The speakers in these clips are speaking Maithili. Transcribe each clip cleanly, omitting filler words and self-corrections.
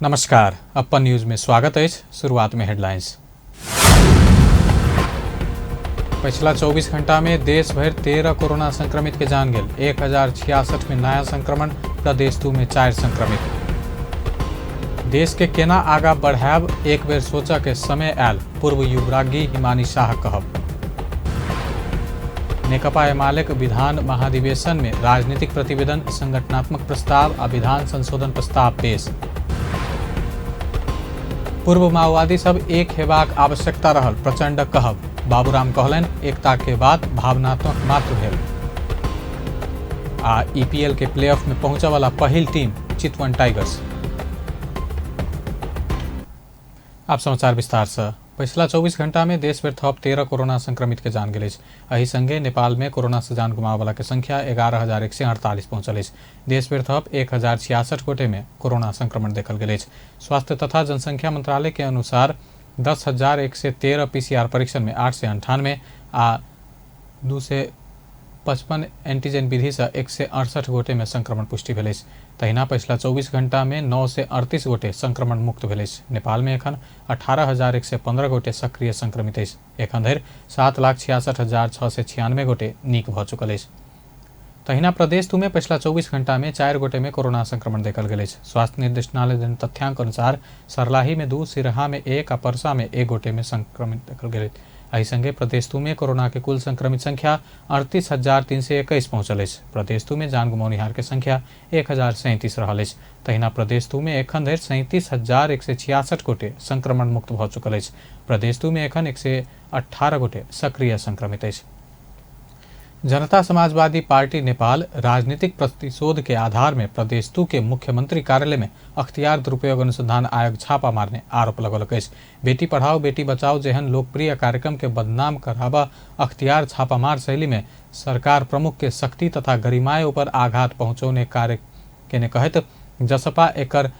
नमस्कार, अपन न्यूज में स्वागत अछि। शुरुआत में हेडलाइंस। पछिला 24 घंटा में देश भरि 13 कोरोना संक्रमित के जान गेल। 1066 में नया संक्रमण, प्रदेश 2 में 4 संक्रमित। देश के केना आगा बढ़ायब एक बेर सोचऽ के समय आयल, पूर्व युवराज्ञी हिमानी शाह कहब। नेकपा एमालेक विधान महाधिवेशन में राजनीतिक प्रतिवेदन, संगठनात्मक प्रस्ताव आ विधान संशोधन प्रस्ताव पेश। पूर्व माओवादी सब एक हेबाक आवश्यकता रहल प्रचंड कहब। बाबूराम कहलनि एकता के बात भावनात्मक मात्र भेल। आ ईपीएल के प्लेऑफ में पहुंचय वाला पहिल टीम चितवन टाइगर्स। आप समाचार विस्तार से। पछिला 24 घंटा में देश भरि थप 13 कोरोना संक्रमित के जान गेल अछि। एहि संगे नेपाल में कोरोना से जान गुमाबय के संख्या 11,148 पहुंचल अछि। देश भरि थप 1066 गोटे में कोरोना संक्रमण देखल गेल अछि। स्वास्थ्य तथा जनसंख्या मंत्रालय के अनुसार 10,113 पीसीआर परीक्षण में 898 आ 255 एंटीजन विधि से 168 गोटे में संक्रमण पुष्टि भेल अछि। तहिना पछिला 24 घंटा में 938 गोटे संक्रमण मुक्त भेल अछि। नेपाल में एखन 18,115 गोटे सक्रिय संक्रमित अछि। एखन धरि 7,66,696 गोटे नीक भऽ चुकल अछि। तहिना प्रदेश 2 में पछिला 24 घंटा में 4 गोटे में कोरोना संक्रमण देखल गेल अछि। स्वास्थ्य निर्देशनालय देने तथ्यांक अनुसार सरलाही में 2, सिरहा में 1 आ परसा में 1 गोटे में संक्रमित देखल गेल अछि। एहि संगे प्रदेश 2 में कोरोना के कुल संक्रमित संख्या 38,321 पहुंचल अछि। प्रदेश 2 में जान गुमौनिहार के संख्या 1037 रहल अछि। तहिना प्रदेश 2 में एखन धरि 37,166 गोटे संक्रमण मुक्त भऽ चुकल अछि। प्रदेश 2 में एखन 118 गोटे सक्रिय संक्रमित अछि। जनता समाजवादी पार्टी नेपाल राजनीतिक प्रतिशोध के आधार में प्रदेश 2 के मुख्यमंत्री कार्यालय में अख्तियार दुरुपयोग अनुसंधान आयोग छापा मारने आरोप लगौलक अछि। बेटी पढ़ाओ बेटी बचाओ जेहन लोकप्रिय कार्यक्रम के बदनाम कराबा अख्तियार छापामार शैली में सरकार प्रमुख के शक्ति तथा गरिमाए ऊपर आघात पहुंचौने कार्य केने कहैत जसपा एकर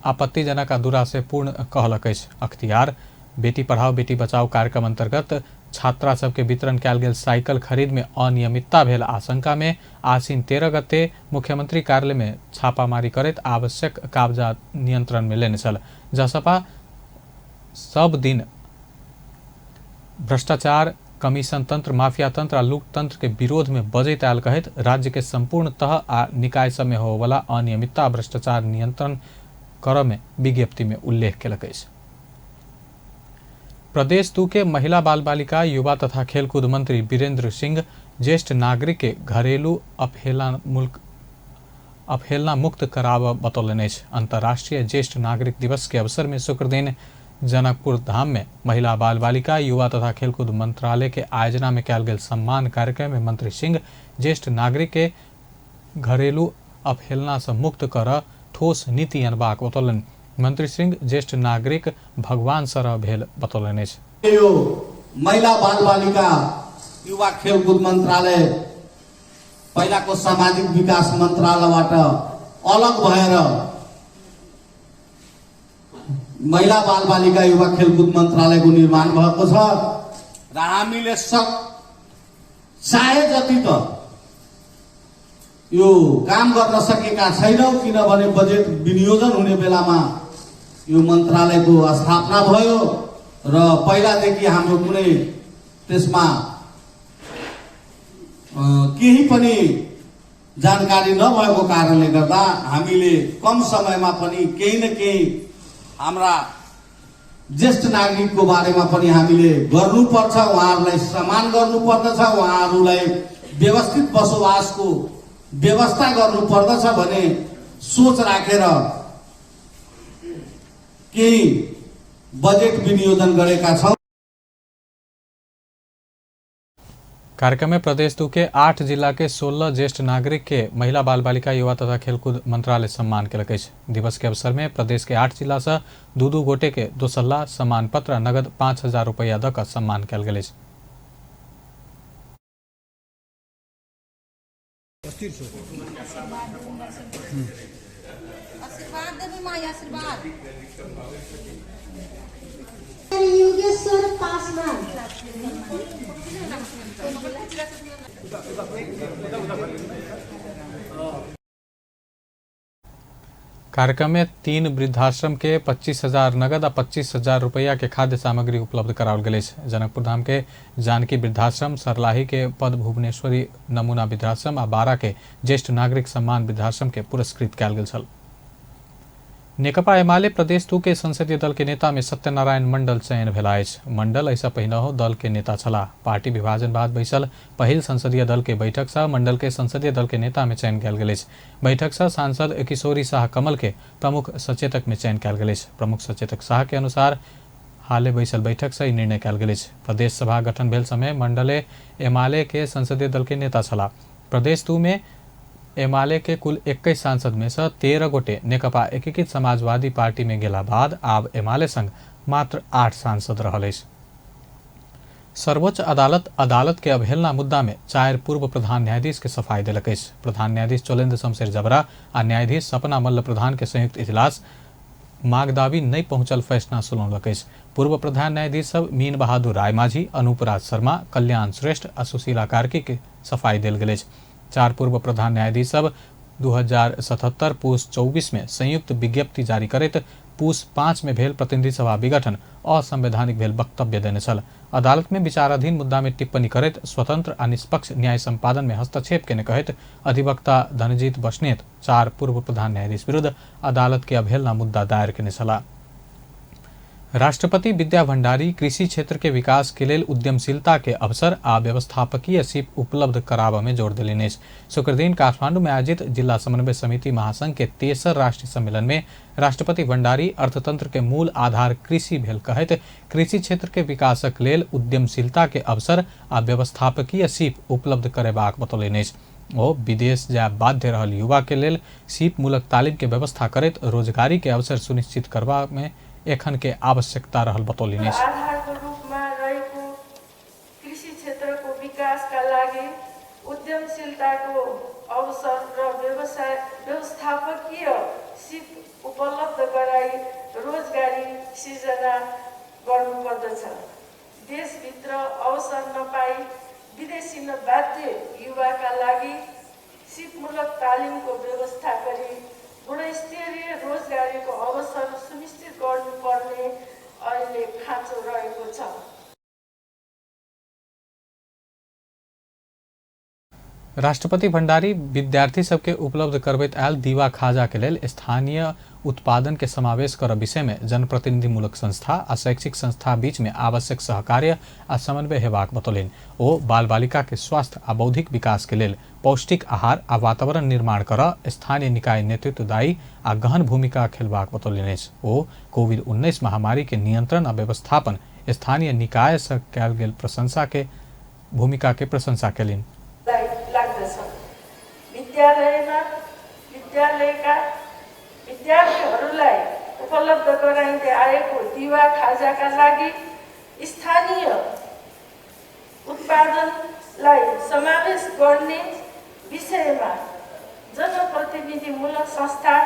आपत्तिजनक आ दुराशयपूर्ण कहलक अछि। अख्तियार बेटी पढ़ाओ बेटी बचाओ कार्यक्रम अंतर्गत छात्रा सबके वितरण कयल गेल साइकिल खरीद में अनियमितता भेल आशंका में आश्विन 13 गते मुख्यमंत्री कार्यालय में छापामारी करैत आवश्यक कागजात नियंत्रण में लेने छल। जसपा सब दिन भ्रष्टाचार, कमीशन तंत्र, माफिया तंत्र आ लूटतंत्र के विरोध में बजैत आयल कहैत राज्य के संपूर्ण तह आ निकाय सब में होबयवला अनियमितता आ भ्रष्टाचार नियंत्रण करय में विज्ञप्ति में उल्लेख केलक अछि। प्रदेश 2 के महिला बाल बालिका युवा तथा खेलकूद मंत्री वीरेंद्र सिंह ज्येष्ठ नागरिक के घरेलू अवहेलना मुक्त कराबऽ बतौलनि अछि। अंतर्राष्ट्रीय ज्येष्ठ नागरिक दिवस के अवसर में शुक्रदिन जनकपुर धाम में महिला बाल बालिका युवा तथा खेलकूद मंत्रालय के आयोजना में कयल गेल सम्मान कार्यक्रम में मंत्री सिंह ज्येष्ठ नागरिक के घरेलू अवहेलना से मुक्त कर ठोस नीति अनबाक बतौलनि। मंत्री सिंह ज्येष्ठ नागरिक भगवान सरह भेल बतौलनि अछि। यो महिला बाल बालिका युवा खेलकुद मन्त्रालय पहिलाको सामाजिक विकास मन्त्रालयबाट अलग भएर महिला बाल बालिका युवा खेलकुद मन्त्रालयको निर्माण भएको छ र हामीले चाहे जति त यो काम गर्न सकेका छैनौँ, किनभने बजेट विनियोजन हुने बेलामा यो मन्त्रालयको स्थापना भयो र पहिलादेखि हाम्रो कुनै त्यसमा केही पनि जानकारी नभएको कारणले गर्दा हामीले कम समयमा पनि केही न केही हाम्रा ज्येष्ठ नागरिकको बारेमा पनि हामीले गर्नुपर्छ, उहाँहरूलाई सम्मान गर्नुपर्दछ, उहाँहरूलाई व्यवस्थित बसोबासको व्यवस्था गर्नुपर्दछ भन्ने सोच राखेर केही बजेट विनियोजन गरेका छौँ। कार्यक्रम में प्रदेश 2 के 8 जिला के 16 ज्येष्ठ नागरिक के महिला बाल बालिका युवा तथा खेलकूद मंत्रालय सम्मान केलक अछि। दिवस के अवसर में प्रदेश के 8 जिला से 2-2 गोटे के दोसल्ला सम्मान पत्र आ नगद 5,000 रुपया दऽ कऽ सम्मान कयल गेल अछि। आशीर्वाद देबै माय, आशीर्वाद। योगेश्वर पासवान। कार्यक्रम में 3 वृद्धाश्रम के 25,000 नगद आ 25,000 रुपया के खाद्य सामग्री उपलब्ध कराओल गेल अछि। जनकपुर धाम के जानकी वृद्धाश्रम, सरलाही के पद भुवनेश्वरी नमूना वृद्धाश्रम आ बारा के ज्येष्ठ नागरिक सम्मान वृद्धाश्रम के पुरस्कृत कयल गेल छल। नेकपा एमाले प्रदेश 2 के संसदीय दल के नेता में सत्यनारायण मंडल चयन भेला अछि। मंडल ऐसा पहिनहो दल के नेता छलाह। पार्टी विभाजन बाद बैसल पहिल संसदीय दल के बैठक से मंडल के संसदीय दल के नेता में चयन कयल गेल अछि। बैठक से सांसद किशोरी शाह कमल के प्रमुख सचेतक में चयन कयल गेल अछि। प्रमुख सचेतक शाह के अनुसार हाले बैसल बैठक से ई निर्णय कयल गेल अछि। प्रदेश सभा गठन भेल समय मंडले एमाले के संसदीय दल के नेता छलाह। प्रदेश 2 में एमाले के कुल 21 सांसद में से 13 गोटे नेकपा एकीकृत समाजवादी पार्टी में गेला बाद आब एमाले संग मात्र 8 सांसद रहल अछि। सर्वोच्च अदालत अदालत के अवहेलना मुद्दा में 4 पूर्व प्रधान न्यायाधीश के सफाई देलक अछि। प्रधान न्यायाधीश चोलेन्द्र शमशेर जबरा आ न्यायाधीश सपना मल्ल प्रधान के संयुक्त इजलास मागदावी नहीं पहुंचल फैसला सुनौलक अछि। पूर्व प्रधान न्यायाधीश सब मीन बहादुर रायमाझी, अनूप राज शर्मा, कल्याण श्रेष्ठ आ सुशीला कार्की के सफाई देल गेल अछि। 4 पूर्व प्रधान न्यायाधीश सब 2077 पूस 24 में संयुक्त विज्ञप्ति जारी करैत पूस 5 में भेल प्रतिनिधि सभा विघटन असंवैधानिक भेल वक्तव्य देने छल। अदालत में विचाराधीन मुद्दा में टिप्पणी करैत स्वतंत्र आ निष्पक्ष न्याय संपादन में हस्तक्षेप केने कहैत अधिवक्ता धनजीत बस्नेत 4 पूर्व प्रधान न्यायाधीश विरुद्ध अदालत के अवहेलना मुद्दा दायर केने छलाह। राष्ट्रपति विद्या भंडारी कृषि क्षेत्र के विकास के लेल उद्यमशीलता के अवसर आ व्यवस्थापकीय सीप उपलब्ध कराबऽ में जोर देलनि अछि। शुक्रदिन काठमांडू में आयोजित जिला समन्वय समिति महासंघ के तेसर राष्ट्रीय सम्मेलन में राष्ट्रपति भंडारी अर्थतंत्र के मूल आधार कृषि भेल कहैत कृषि क्षेत्र के विकासक लेल उद्यमशीलता के अवसर आ व्यवस्थापकीय सीप उपलब्ध करेबाक बतौलनि अछि। ओ विदेश जाय बाध्य रहल युवा के लेल सीप मूलक तालीम के व्यवस्था करैत रोजगारी के अवसर सुनिश्चित करबा में एखन के आवश्यकता रहल बतौलनि अछि। आधारको रूपमा रहेको कृषि क्षेत्रको विकासका लागि उद्यमशीलताको अवसर र व्यवसाय व्यवस्थापकीय सिप उपलब्ध गराई रोजगारी सिर्जना गर्नुपर्दछ। देशभित्र अवसर नपाई विदेशिन बाध्य युवाका लागि सिपमूलक तालिमको व्यवस्था गरी गुणस्तरीय रोजगारीको अवसर सुनिश्चित गर्नुपर्ने अहिले खाँचो रहेको छ। राष्ट्रपति भंडारी विद्यार्थी सबके उपलब्ध करबैत आयल दीवा खाजा के लेल स्थानीय उत्पादन के समावेश कर विषय में जनप्रतिनिधिमूलक संस्था आ शैक्षिक संस्था बीच में आवश्यक सहकार्य आ समन्वय हेबाक बतौलनि। ओ बाल बालिका के स्वास्थ्य आ बौद्धिक विकास के लेल पौष्टिक आहार आ वातावरण निर्माण कर स्थानीय निकाय नेतृत्वदायी आ गहन भूमिका खेलबाक बतौलनि अछि। ओ कोविड-19 महामारी के नियंत्रण आ व्यवस्थापन स्थानीय निकाय से कयल गेल प्रशंसा के भूमिका के प्रशंसा कयलनि। लाग्दछ। विद्यालयमा विद्यालयका विद्यार्थीहरूलाई उपलब्ध गराइँदै आएको दिवा खाजाका लागि स्थानीय उत्पादनलाई समावेश गर्ने विषयमा जनप्रतिनिधिमूलक संस्था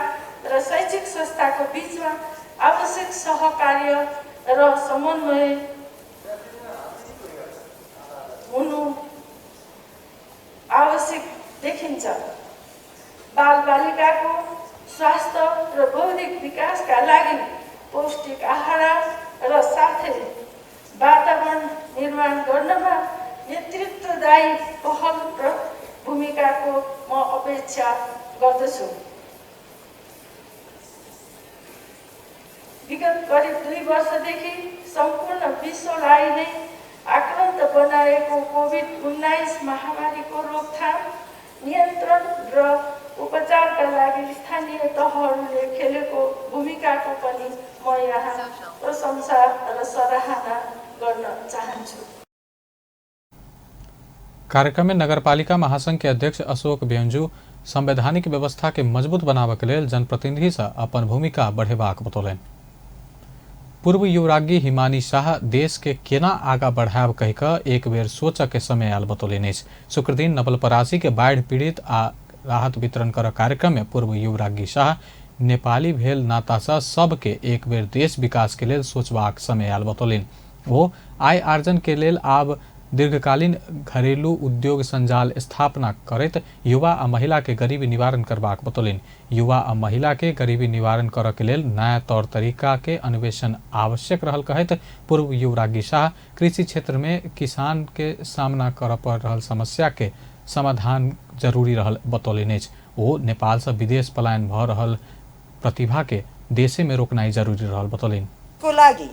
र शैक्षिक संस्थाको बीचमा आवश्यक सहकार्य र समन्वय हुनु आवश्यक देखिन्छ। बालबालिकाको स्वास्थ्य र बौद्धिक विकासका लागि पौष्टिक आहार र साथै वातावरण निर्माण गर्नमा नेतृत्वदायी पहल र भूमिकाको म अपेक्षा गर्दछु। विगत करिब 2 वर्षदेखि सम्पूर्ण विश्वलाई नै आक्रान्त बनाएको कोभिड-19 महामारीको रोकथाम, नियन्त्रण र उपचारका लागि स्थानीय तहहरूले खेलेको भूमिकाको पनि म यहाँ प्रशंसा र सराहना गर्न चाहन्छु। कार्यक्रम में नगरपालिका महासंघ के अध्यक्ष अशोक व्यंजू संवैधानिक व्यवस्था के मजबूत बनाबऽ के लेल जनप्रतिनिधि से अपन भूमिका बढ़ेबाक बतौलनि। पूर्व युवराज्ञी हिमानी शाह देश के केना आगा बढ़ायब कहि कऽ एक बेर सोचऽ के समय आयल बतौलनि अछि। शुक्रदिन नवलपरासी के बाढ़ि पीड़ित आ राहत वितरण कर कार्यक्रम में पूर्व युवराज्ञी शाह नेपाली भेल नातासँ सबके एक बेर देश विकास के लेल सोचबाक समय आयल बतौलनि। ओ आय आर्जन के लेल आब दीर्घकालीन घरेलू उद्योग संजाल स्थापना करैत युवा आ महिला के गरीबी निवारण करबाक बतौलनि। युवा आ महिला के गरीबी निवारण करऽ के लेल नया तौर तरीका के अन्वेषण आवश्यक रहल कहैत पूर्व युवराज्ञी शाह कृषि क्षेत्र में किसान के सामना करऽ पड़ रहल समस्या के समाधान जरूरी रहल बतौलनि अछि। ओ नेपाल से विदेश पलायन भऽ रहल प्रतिभा के देशे में रोकनाइ जरूरी रहल बतौलनि। को लागि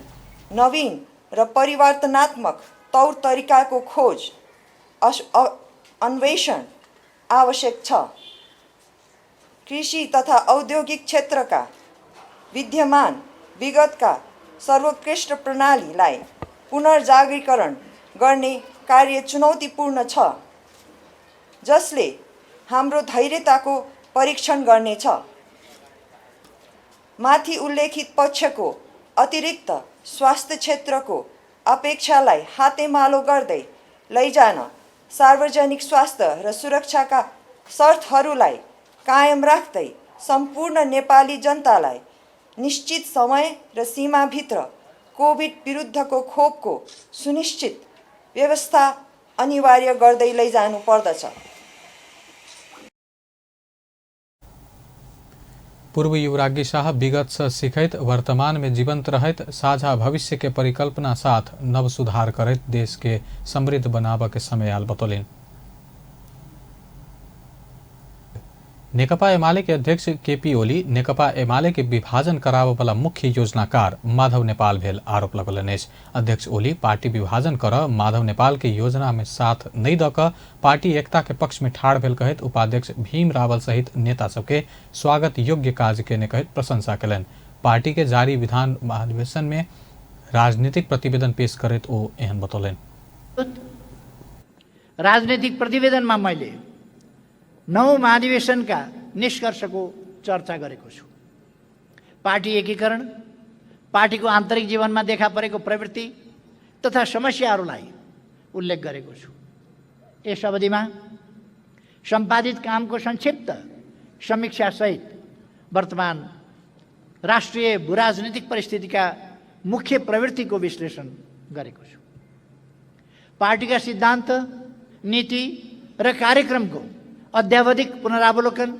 नवीन र परिवर्तनात्मक तौर तरिकाको खोज अन्वेषण आवश्यक छ। कृषि तथा औद्योगिक क्षेत्रका विद्यमान विगतका सर्वोत्कृष्ट प्रणालीलाई पुनर्जागरीकरण गर्ने कार्य चुनौतीपूर्ण छ, जसले हाम्रो धैर्यताको परीक्षण गर्नेछ। माथि उल्लेखित पक्षको अतिरिक्त स्वास्थ्य क्षेत्रको अपेक्षालाई हातेमालो गर्दै लैजान सार्वजनिक स्वास्थ्य र सुरक्षाका शर्तहरूलाई कायम राख्दै सम्पूर्ण नेपाली जनतालाई निश्चित समय र सीमाभित्र कोभिड विरुद्धको खोपको सुनिश्चित व्यवस्था अनिवार्य गर्दै लैजानु पर्दछ। पूर्व युवराज्ञी शाह विगत से सिखैत वर्तमान में जीवंत रहैत साझा भविष्य के परिकल्पना साथ नव सुधार करैत देश के समृद्ध बनाबऽ के समय आयल बतौलनि। नेकपा एमाले के अध्यक्ष केपी ओली नेकपा एमाले के विभाजन कराबऽ वाला मुख्य योजनाकार माधव नेपाल भेल आरोप लगौलनि अछि। अध्यक्ष ओली पार्टी विभाजन करऽ माधव नेपाल के योजना में साथ नहि दऽ कऽ पार्टी एकता के पक्ष में ठाढ़ भेल कहैत उपाध्यक्ष भीम रावल सहित नेता सबके स्वागत योग्य काज केने कहैत प्रशंसा केलनि। पार्टी के जारी विधान महाधिवेशन में राजनीतिक प्रतिवेदन पेश करैत ओ एहन बतौलनि। राजनीतिक प्रतिवेदनमा मैले नौ महाधिवेशनका निष्कर्षको चर्चा गरेको छु। पार्टी एकीकरण, पार्टीको आन्तरिक जीवनमा देखा परेको प्रवृत्ति तथा समस्याहरूलाई उल्लेख गरेको छु। यस अवधिमा सम्पादित कामको संक्षिप्त समीक्षासहित वर्तमान राष्ट्रिय भूराजनीतिक परिस्थितिका मुख्य प्रवृत्तिको विश्लेषण गरेको छु। पार्टीका सिद्धान्त, नीति र कार्यक्रमको अध्यावधिक पुनरावलोकन,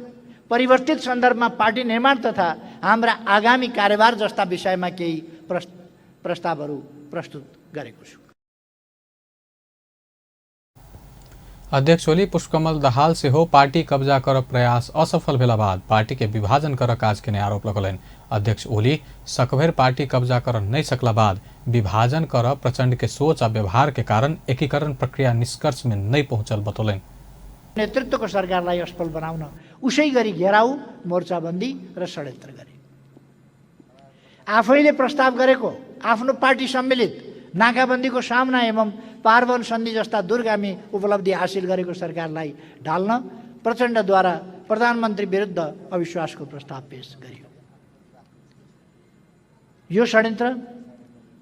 परिवर्तित सन्दर्भमा पार्टी निर्माण तथा हाम्रा आगामी कार्यभार जस्ता विषयमा केही प्रस्तावहरू प्रस्तुत गरेको छु। अध्यक्ष ओली पुष्पकमल दाहाल सेहो पार्टी कब्जा कर प्रयास असफल भेला बाद पार्टी के विभाजन कर काज केने आरोप लगौलनि। अध्यक्ष ओली सकभरि पार्टी कब्जा कर नहि सकला बाद विभाजन कर प्रचंड के सोच आ व्यवहार के कारण एकीकरण प्रक्रिया निष्कर्ष में नहि पहुंचल बतौलनि। नेतृत्वको सरकारलाई असफल बनाउन उसै गरी घेराउ, मोर्चाबन्दी र षड्यन्त्र गरे। आफैले प्रस्ताव गरेको आफ्नो पार्टी सम्मिलित नाकाबन्दीको सामना एवं पार्वन सन्धि जस्ता दूरगामी उपलब्धि हासिल गरेको सरकारलाई ढाल्न प्रचण्डद्वारा प्रधानमन्त्री विरुद्ध अविश्वासको प्रस्ताव पेश गरियो। यो षड्यन्त्र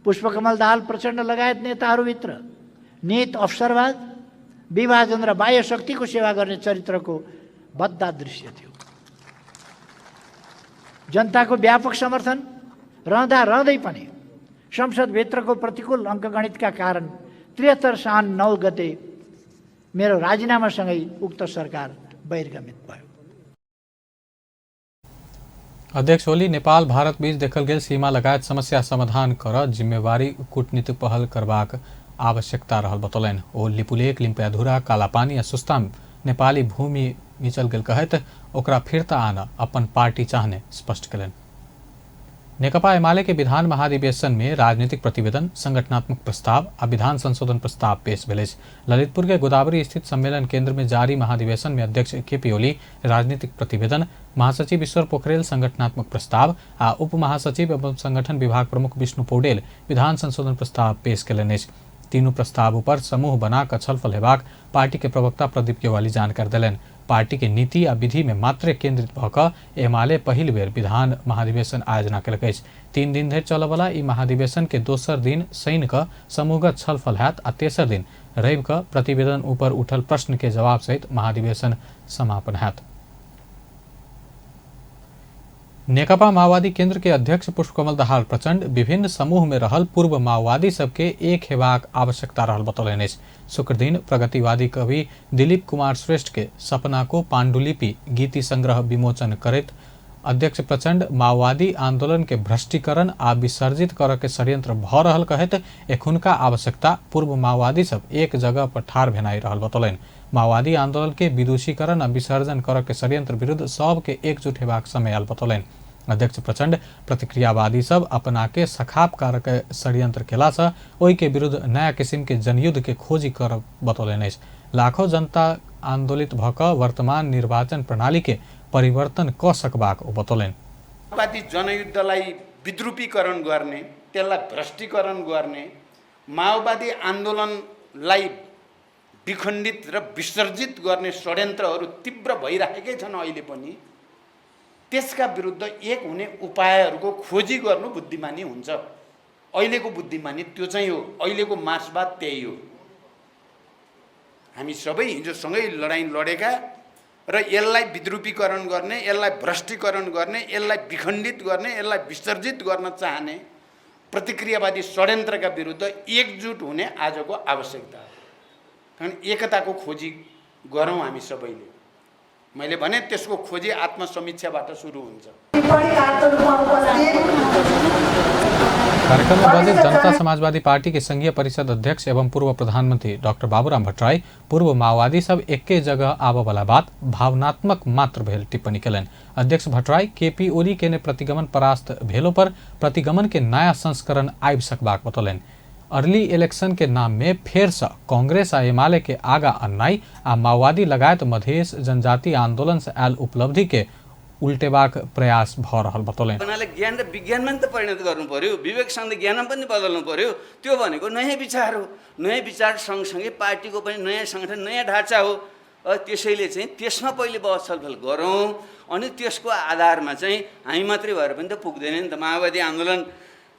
पुष्पकमल दाहाल प्रचण्ड लगायत नेताहरूभित्र निहित अवसरवाद, विभाजन र बाह्य शक्तिको सेवा गर्ने चरित्रको भद्दा दृश्य थियो। जनताको व्यापक समर्थन रहँदा रहँदै पनि संसदभित्रको प्रतिकूल अङ्कगणितका कारण 73 साउन 9 गते मेरो राजीनामासँगै उक्त सरकार बहिर्गमित भयो। अध्यक्ष ओली नेपाल भारत बीच देखल गेल सीमा लगायत समस्या समाधान कर जिम्मेवारी कूटनीतिक पहल करबाक आवश्यकता रहल बतौलनि। ओ लिपुलेख, लिम्पियाधुरा, कालापानी आ सुस्ता नेपाली भूमि मिचल गेल कहैत ओकरा फिर्ता आन अपन पार्टी चाहने स्पष्ट केलनि। नेकपा एमाले के विधान महाधिवेशन में राजनीतिक प्रतिवेदन, संगठनात्मक प्रस्ताव आ विधान संशोधन प्रस्ताव पेश भेल अछि। ललितपुर के गोदावरी स्थित सम्मेलन केंद्र में जारी महाधिवेशन में अध्यक्ष केपी ओली राजनीतिक प्रतिवेदन, महासचिव ईश्वर पोखरेल संगठनात्मक प्रस्ताव आ उप महासचिव एवं संगठन विभाग प्रमुख विष्णु पौडेल विधान संशोधन प्रस्ताव पेश केलनि अछि। तीनू प्रस्ताव पर समूह बना कऽ छलफल हेबाक पार्टी के प्रवक्ता प्रदीप गेवाली जानकारी देलनि। पार्टी के नीति आ विधि में मात्रे केंद्रित भऽ कऽ एमाले पहिल बेर विधान महाधिवेशन आयोजना केलक अछि। 3 दिन धरि चलऽवला ई महाधिवेशन के दोसर दिन शनि कऽ समूहगत छलफल हैत आ तेसर दिन रवि कऽ प्रतिवेदन ऊपर उठल प्रश्न के जवाब सहित महाधिवेशन समापन हैत। नेकपा माओवादी केंद्र के अध्यक्ष पुष्पकमल दाहाल प्रचंड विभिन्न समूह में रहल पूर्व माओवादी सबके एक हेबाक आवश्यकता रहल बतौलनि अछि। शुक्रदिन प्रगतिवादी कवि दिलीप कुमार श्रेष्ठ के सपना को पांडुलिपि गीति संग्रह विमोचन करैत अध्यक्ष प्रचंड माओवादी आंदोलन के भ्रष्टीकरण आ विसर्जित करऽ के षड्यंत्र भऽ रहल कहैत एखुनका आवश्यकता पूर्व माओवादी सब एक जगह पर ठाढ़ भेनाइ रहल बतौलनि। माओवादी आंदोलन के विदुषीकरण आ विसर्जन करऽ के षड्यंत्र विरुद्ध सबके एकजुट हेबाक समय आयल बतौलनि। अध्यक्ष प्रचंड प्रतिक्रियावादी सब अपना के सखाप कारक षड्यंत्र केला से ओहि के विरुद्ध नया किस्म के जनयुद्ध के खोजी कर बतौलनि अछि। लाखों जनता आंदोलित भऽ कऽ वर्तमान निर्वाचन प्रणाली के परिवर्तन क सकबाक ओ बतौलनि। माओवादी जनयुद्धलाई विद्रुपीकरण गर्ने, त्यसलाई भ्रष्टीकरण गर्ने, माओवादी आन्दोलनलाई विखण्डित र विसर्जित गर्ने षड्यन्त्रहरू तीव्र भइरहेकै छन् अहिले पनि। त्यसका विरुद्ध एक हुने उपायहरूको खोजी गर्नु बुद्धिमानी हुन्छ। अहिलेको बुद्धिमानी त्यो चाहिँ हो, अहिलेको मार्क्सवाद त्यही हो। हामी सबै हिजो सँगै लडाइँ लडेका र यसलाई विद्रुपीकरण गर्ने, यसलाई भ्रष्टीकरण गर्ने, यसलाई विखण्डित गर्ने, यसलाई विसर्जित गर्न चाहने प्रतिक्रियावादी षड्यन्त्रका विरुद्ध एकजुट हुने आजको आवश्यकता हो। कारण एकताको खोजी गरौँ हामी सबैले। मैले भने त्यसको खोजी आत्मसमीक्षाबाट सुरु हुन्छ। कार्यक्रम में बजट जनता समाजवादी पार्टी के संघीय परिषद अध्यक्ष एवं पूर्व प्रधानमंत्री डॉक्टर बाबूराम भट्टराई पूर्व माओवादी सब एके जगह आबऽ वाला बात भावनात्मक मात्र भेल टिप्पणी केलनि। अध्यक्ष भट्टराई केपी ओली के प्रतिगमन परास्त भेलो पर प्रतिगमन के नया संस्करण आबि सकबाक बतौलनि। अर्ली इलेक्शन के नाम में फेर से कांग्रेस आ एमाले के आगा अननाइ आ माओवादी लगायत मधेश जनजाति आंदोलन से आयल उपलब्धि के उल्टेबाक प्रयास भऽ रहल बतौलनि। उनीहरूले ज्ञान र विज्ञानमा पनि त परिणत गर्नु पर्यो, विवेकसँग ज्ञानमा पनि बदल्नु पर्यो। त्यो भनेको नयाँ विचार हो। नयाँ विचार सँगसँगै पार्टीको पनि नयाँ सङ्गठन, नयाँ ढाँचा हो। त्यसैले चाहिँ त्यसमा पहिले बहस छलफल गरौँ अनि त्यसको आधारमा चाहिँ हामी मात्रै भएर पनि त पुग्दैन नि त। माओवादी आन्दोलन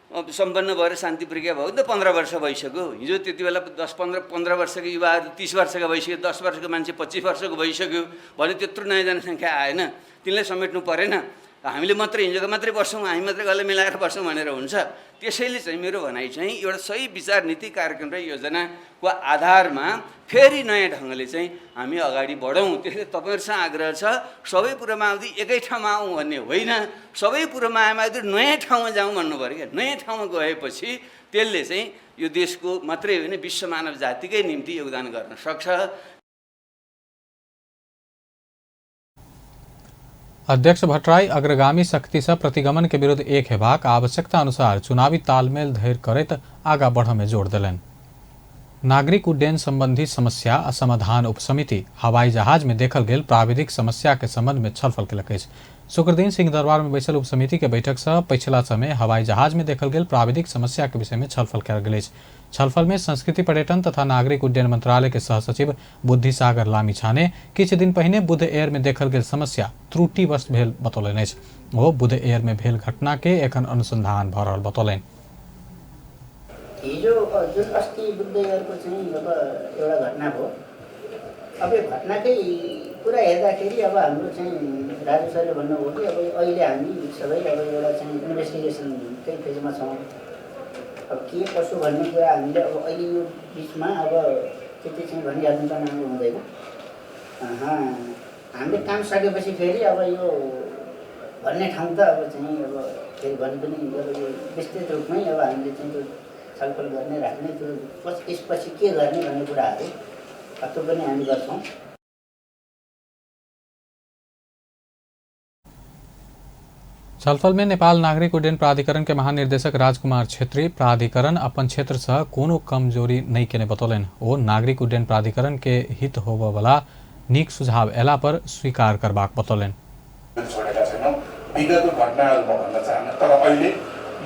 सम्पन्न भएर शान्ति प्रक्रिया भयो नि त 15 वर्ष भइसक्यो। हिजो त्यति बेला 10 15 15 वर्षको युवाहरू 30 वर्षका भइसक्यो, 10 वर्षको मान्छे 25 वर्षको भइसक्यो भने त्यत्रो नयाँ जनसङ्ख्या आएन, तिनलाई समेट्नु परेन। हामीले मात्रै हिजोको मात्रै बस्छौँ, हामी मात्रै गल्ले मिलाएर बस्छौँ भनेर हुन्छ। त्यसैले चाहिँ मेरो भनाइ चाहिँ एउटा सही विचार, नीति, कार्यक्रम र योजनाको आधारमा फेरि नयाँ ढङ्गले चाहिँ हामी अगाडि बढौँ। त्यसले तपाईँहरूसँग आग्रह छ, सबै पूर्व माओवादी एकै ठाउँमा आउँ भन्ने होइन, सबै पूर्व माओवादी नयाँ ठाउँमा जाउँ भन्नु पऱ्यो क्या। नयाँ ठाउँमा गएपछि त्यसले चाहिँ यो देशको मात्रै होइन विश्व मानव जातिकै निम्ति योगदान गर्न सक्छ। अध्यक्ष भट्टराई अग्रगामी शक्ति से प्रतिगमन के विरुद्ध एक हेबाक आवश्यकता अनुसार चुनावी तालमेल धैर्य करैत आगा बढ़ में जोर देलनि। नागरिक उड्डयन संबंधी समस्या आ समाधान उपसमिति हवाई जहाज में देखल गेल प्राविधिक समस्या के संबंध में छलफल केलक अछि। शुक्रदिन सिंहदरबार में बैसल उपसमिति के बैठक से पछिला समय हवाई जहाज में देखल गेल प्राविधिक समस्या के विषय में छलफल कयल गेल अछि। छलफल में संस्कृति पर्यटन तथा नागरिक उड्डयन मंत्रालय के सहसचिव बुद्धि सागर लामिछाने किछु दिन पहिने बुद्ध एयर में देखल गेल समस्या त्रुटिवश भेल बतौलनि अछि। ओ बुद्ध एयर में भेल घटना के एखन अनुसंधान भऽ रहल बतौलनि। हिजो जुन अस्ति बुद्ध एयरको चाहिँ अब एउटा घटना भयो, अब यो घटनाकै कुरा हेर्दाखेरि अब हाम्रो चाहिँ राजु सरले भन्नुभयो कि अब अहिले हामी सबै अब एउटा चाहिँ इन्भेस्टिगेसनकै फेजमा छौँ। अब के कसो भन्ने कुरा हामीले अब अहिले यो बिचमा अब त्यति चाहिँ भनिहाल्नु त राम्रो हुँदैन। हामीले काम सकेपछि फेरि अब यो भन्ने ठाउँ त अब चाहिँ अब फेरि भने पनि अब यो विस्तृत रूपमै अब हामीले चाहिँ त्यो छलफल गर्ने राख्ने त्यो यसपछि के गर्ने भन्ने कुराहरू त्यो पनि हामी गर्छौँ। छलफल में नेपाल नागरिक उड्डयन प्राधिकरण के महानिर्देशक राजकुमार छेत्री प्राधिकरण अपन क्षेत्र से कोनो कमजोरी नहीं केने बतौलनि। ओ नागरिक उड्डयन प्राधिकरण के हित होबय वाला नीक सुझाव एला पर स्वीकार करबाक बतौलनि। छोडेका छैनौँ, विगतको घटनाहरू म भन्न चाहन्न, तर अहिले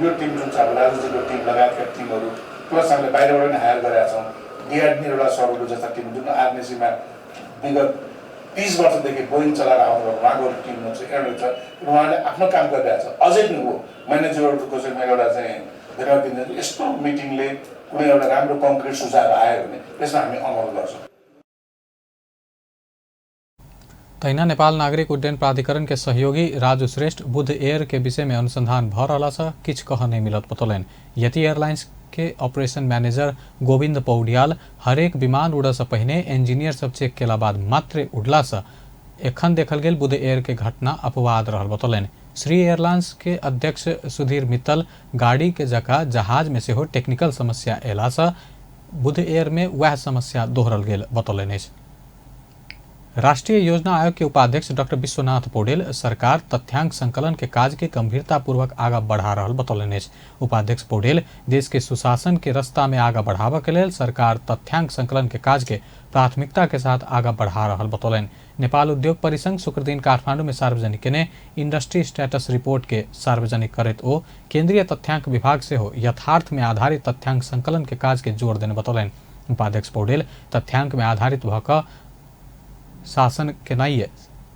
यो टिम जुन छ राजुजीको टिम लगायतका टिमहरू प्लस हामीले बाहिरबाट पनि हायर गरेका छौँ, डिआरडी एउटा सरहरू जस्ता टिम जुन आरएनएसीमा विगत 30 वर्षदेखि बोइङ चलाएर आउनु उहाँको टिम हुन्छ, एउटा छ, उहाँले आफ्नो काम गरिरहेको छ। अझै पनि हो म्यानेजरहरूको चाहिँ म एउटा चाहिँ धन्यवाद दिन्छु, यस्तो मिटिङले कुनै एउटा राम्रो कङ्क्रिट सुझाव आयो भने त्यसमा हामी अमल गर्छौँ। तहिना नेपाल नागरिक उड्डयन प्राधिकरण के सहयोगी राजू श्रेष्ठ बुद्ध एयर के विषय में अनुसंधान भ रहला से किछु कह नहीं मिलत बतौलनि। यति एयरलाइंस के ऑपरेशन मैनेजर गोविंद पौडियाल हरेक विमान उड़ऽ से पहिने इंजीनियर सब चेक केला बाद मात्र उड़ला से एखन देखल गेल बुद्ध एयर के घटना अपवाद रहल बतौलनि। श्री एयरलाइंस के अध्यक्ष सुधीर मित्तल गाड़ी के जगह जहाज में सेहो टेक्निकल समस्या अयला से बुद्ध एयर में वएह समस्या दोहरल गेल बतौलनि अछि। राष्ट्रीय योजना आयोग के उपाध्यक्ष डॉक्टर विश्वनाथ पौडेल सरकार तथ्यांक संकलन के काज के गंभीरतापूर्वक आगा बढ़ा रहल बतौलनि अछि। उपाध्यक्ष पौडेल देश के सुशासन के रास्ता में आगा बढ़ाबऽ के लेल सरकार तथ्यांक संकलन के काज के प्राथमिकता के साथ आगा बढ़ा रहल बतौलनि। नेपाल उद्योग परिसंघ शुक्रदिन काठमांडू में सार्वजनिक केने इंडस्ट्री स्टेटस रिपोर्ट के सार्वजनिक करैत ओ केंद्रीय तथ्यांक विभाग सेहो यथार्थ में आधारित तथ्यांक संकलन के काज के जोर देने बतौलनि। उपाध्यक्ष पौडेल तथ्यांक में आधारित भऽ कऽ शासन केनाइए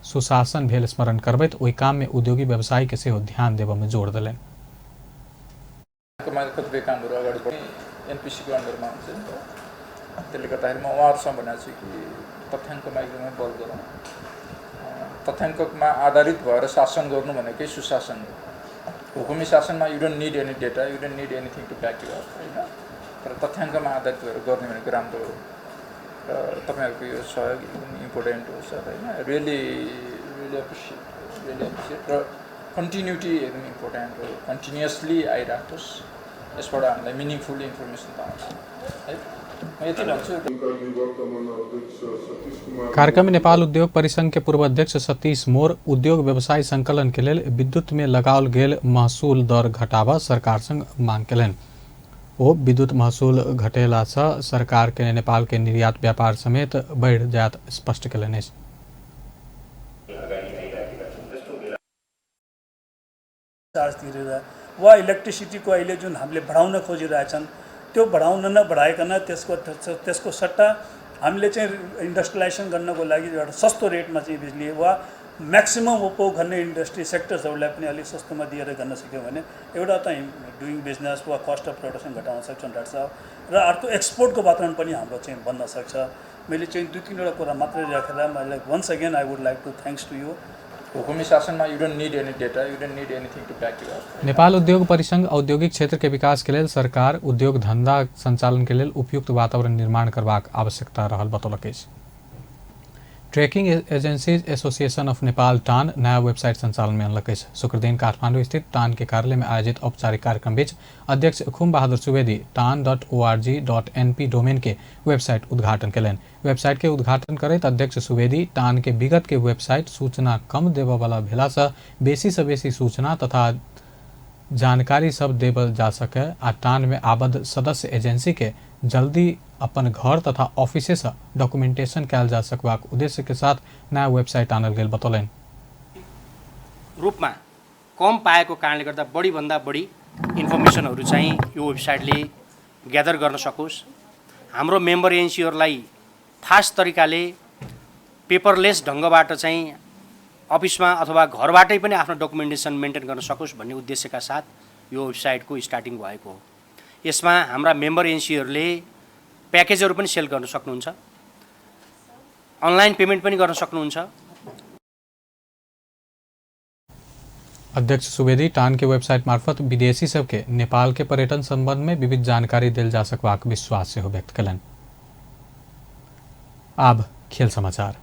सुशासन भेल स्मरण करबैत ओहि काम में उद्योगी व्यवसायी के सेहो ध्यान देबऽ में जोर देलनि। कतिपय कामहरू अगाडि बढ्ने एनपिसीको अन्डरमा हुन्छ नि त, त्यसले गर्दाखेरि म उहाँहरूसँग भनेको छु कि तथ्याङ्कमा एकदमै बल गरौँ। तथ्याङ्कमा आधारित भएर शासन गर्नु भनेकै सुशासन हो। हुकुमी शासनमा you don't need any data, you don't need anything to back you up होइन, तर तथ्याङ्कमा आधारित भएर गर्ने भनेको राम्रो हो र तपाईँहरूको यो सहयोग एकदम इम्पोर्टेन्ट हो सर होइन। रियली रियली एप्रिसिएट र कन्टिन्युटी एकदम इम्पोर्टेन्ट हो, कन्टिन्युसली आइराखोस्, यसबाट हामीलाई मिनिङफुल इन्फर्मेसन त आउँछ है। म यति भन्छु। कार्यक्रम में नेपाल उद्योग परिसंघ के पूर्व अध्यक्ष सतीश मोर उद्योग व्यवसाय संकलन के लेल विद्युत में लगाओल गेल महसूल दर घटाबऽ सरकार संग मांग केलनि। ओ विद्युत महसूल घटेला से सरकार के नेपाल के निर्यात व्यापार समेत बढ़ि जायत स्पष्ट केलनि अछि। चार्ज तिरेर वा इलेक्ट्रिसिटीको अहिले जुन हामीले बढाउन खोजिरहेछन् त्यो बढाउन नबढाइकन त्यसको त्यसको सट्टा हामीले चाहिँ इन्डस्ट्रियलाइजेसन गर्नको लागि एउटा सस्तो रेटमा चाहिँ बिजुली वा म्याक्सिमम् उपभोग गर्ने इन्डस्ट्री सेक्टर्सहरूलाई पनि अलिक सस्तोमा दिएर गर्न सक्यौँ भने एउटा त डुइङ बिजनेस वा कस्ट अफ प्रोडक्सन घटाउन सक्छौँ डाक्टर साहब, र अर्को एक्सपोर्टको वातावरण पनि हाम्रो चाहिँ बन्न सक्छ। मैले चाहिँ दुई तिनवटा कुरा मात्रै राखेर मैले once again I would like to thanks to you. हुकुमी शासनमा you don't need any data, you don't need anything to back you up. Nepal उद्योग परिसंघ औद्योगिक क्षेत्र के विकास के लेल सरकार उद्योग धंधा संचालन के लेल उपयुक्त वातावरण निर्माण करबाक आवश्यकता रहल बतौलक अछि। Trekking agencies association of Nepal TAN नया वेबसाइट संचालन में अनलक अछि। शुक्रदिन काठमांडू स्थित टान के कार्यालय में आयोजित औपचारिक कार्यक्रम बीच अध्यक्ष खुम बहादुर सुवेदी tan.org.np डोमेन के वेबसाइट उद्घाटन केलनि। वेबसाइट के उद्घाटन करैत अध्यक्ष सुवेदी टान के विगत के वेबसाइट सूचना कम देबऽ वाला भेला से बेसी से बेसी सूचना तथा जानकारी सब देबल जा सके आ टान में आबद्ध सदस्य एजेंसी के जल्दी अपन घर तथा ऑफिसे से डॉक्यूमेंटेशन कयल जा सकबाक उद्देश्य के साथ नया वेबसाइट आनल गेल बतौलनि। रूपमा कम पाएको कारणले गर्दा बढीभन्दा बढी इन्फर्मेसनहरू चाहिँ यो वेबसाइटले ग्यादर गर्न सकोस्। हाम्रो मेम्बर एजेन्सीहरूलाई फास्ट तरिकाले पेपरलेस ढङ्गबाट चाहिँ अफिसमा अथवा घरबाटै पनि आफ्नो डकुमेन्टेसन मेन्टेन गर्न सकोस् भन्ने उद्देश्यका साथ यो वेबसाइटको स्टार्टिङ भएको हो। यसमा हाम्रा मेम्बर एजेन्सीहरूले प्याकेजहरू पनि सेल गर्न सक्नुहुन्छ, अनलाइन पेमेन्ट पनि गर्न सक्नुहुन्छ। अध्यक्ष सुवेदी टान के वेबसाइट मार्फत विदेशी सबके नेपाल के पर्यटन संबंध में विविध जानकारी देल जा सकबाक विश्वास सेहो व्यक्त केलनि। आब खेल समाचार।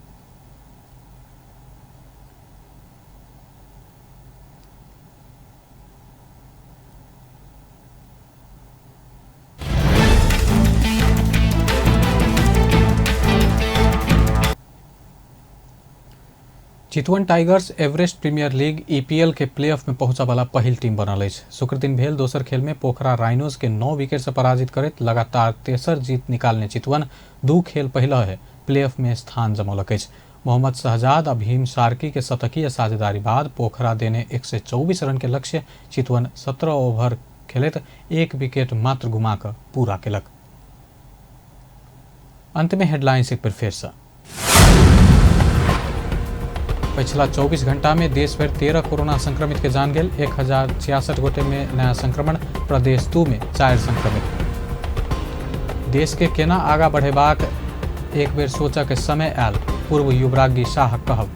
Chitwan tigers Everest premier league EPL के प्लेऑफ में पहुंचा वाला पहिल टीम बनल अछि। शुक्रदिन भेल दोसर खेल में पोखरा राइनोज के 9 विकेट से पराजित करैत लगातार तेसर जीत निकालने चितवन 2 खेल पहले है प्लेऑफ में स्थान जमौलक अछि। मोहम्मद शहजाद आ भीम सार्की के शतकीय साझेदारी बाद पोखरा देने 124 रन के लक्ष्य चितवन 17 ओवर खेलैत 1 विकेट मात्र गुमा कऽ पूरा केलक। अंत में हेडलाइंस एक बेर फेर से। पिछला 24 घंटा में देश भर 13 कोरोना संक्रमित के जान गेल, 1066 गोटे में नया संक्रमण, प्रदेश 2 में 4 संक्रमित। देश के केना आगा बढ़ेबाक एक बेर सोचक के समय आयल, पूर्व युवराज्ञी शाह कहब।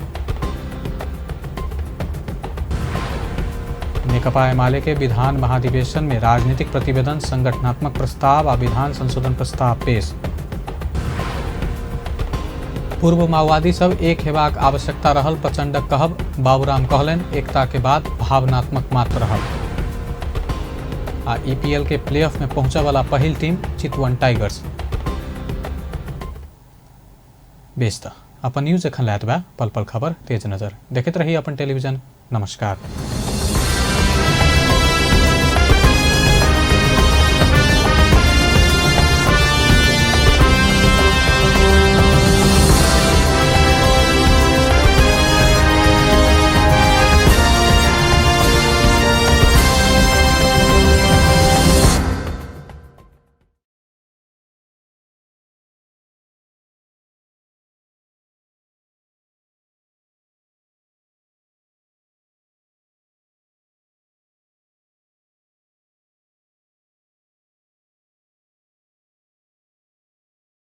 नेकपा एमाले के विधान महाधिवेशन में राजनीतिक प्रतिवेदन, संगठनात्मक प्रस्ताव आ विधान संशोधन प्रस्ताव पेश। पूर्व माओवादी सब एक हेबाक आवश्यकता रहल प्रचंडक कहब, बाबूराम कहलनि एकता के बाद भावनात्मक मात्र रहल। आ ईपीएल के प्लेऑफ में पहुंचय वाला पहिल टीम चितवन टाइगर्स। बेस त अपन न्यूज एखन लैत बा, पल पल खबर तेज नजर देखैत रही अपन टेलीविजन। नमस्कार।